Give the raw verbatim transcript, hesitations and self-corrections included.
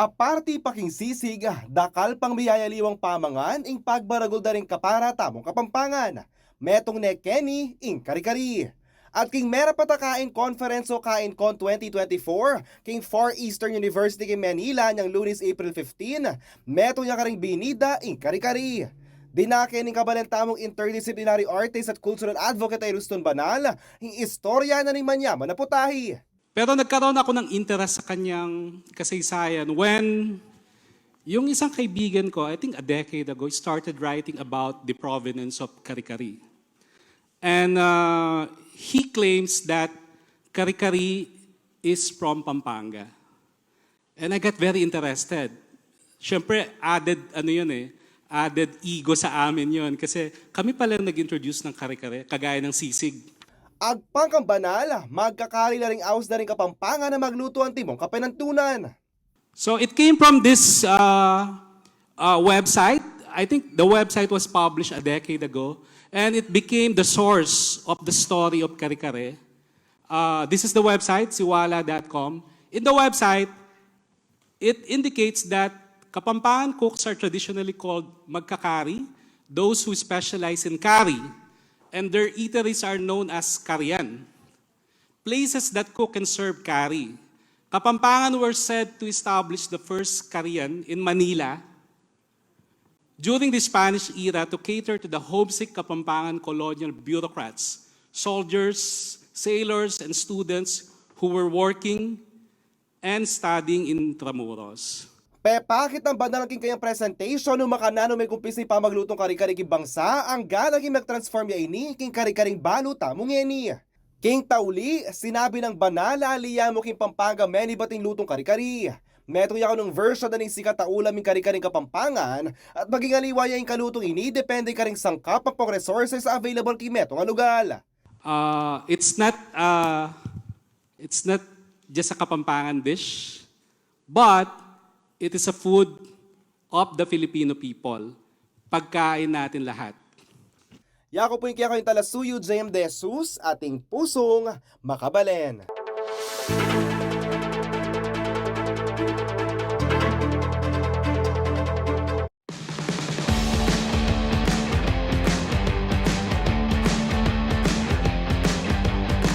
Aparte pa king sisig, dakal pang miyayaliwang pamangan ing pagbaragul da ring kapara tamung Kapampangan. Metung ne keni ing kari-kari. At king mera patakain conference o kain con twenty twenty-four, king Far Eastern University king Manila, nyang Lunes, April fifteen, metung ya karing binida ing kari-kari. Dinake ning kabalen tamung interdisciplinary artist at cultural advocate a Ruston Banal, ing istorya na ning manyaman a putahe. Pero nagkaroon ako ng interes sa kanyang kasaysayan when yung isang kaibigan ko, I think a decade ago, started writing about the provenance of kari-kari. And uh, he claims that kari-kari is from Pampanga. And I got very interested. Siyempre, added, ano yun eh, added ego sa amin yun. Kasi kami pala yung nag-introduce ng kare-kare, kagaya ng sisig. Agpang kang Banal, magkakari la ring aus da ring Kapampangan a magluto antimong kapenantunan. So it came from this uh, uh, website. I think the website was published a decade ago. And it became the source of the story of kare-kare. Uh, this is the website, siwala dot com. In the website, it indicates that Kapampangan cooks are traditionally called magkakari, those who specialize in kari, and their eateries are known as karian, places that cook and serve kari. Kapampangan were said to establish the first karian in Manila during the Spanish era to cater to the homesick Kapampangan colonial bureaucrats, soldiers, sailors, and students who were working and studying in Intramuros. Pepakit nang Banal king kayang presentation nung makananu mekumpisa ing pamaglutung kari-kari king bangsa, anggang naging mag-transform ya ini king kari-karing balu tamu ngeni. King tauli, sinabi nang Banal a ali ya mu king Pampanga menibat ing lutung kari-kari. Metung ya kanung version da ning sikat a ulam ing kari-karing Kapampangan, at maging aliwa ya ing kalutung ini depende karing sangkap ampong resources a available king metung a lugal. Uh, it's not uh, it's not just a Kapampangan dish, but it is a food of the Filipino people. Pagkain natin lahat. Yaku pu ing kekayung talasuyu, J M De Jesus, ating pusung makabalen.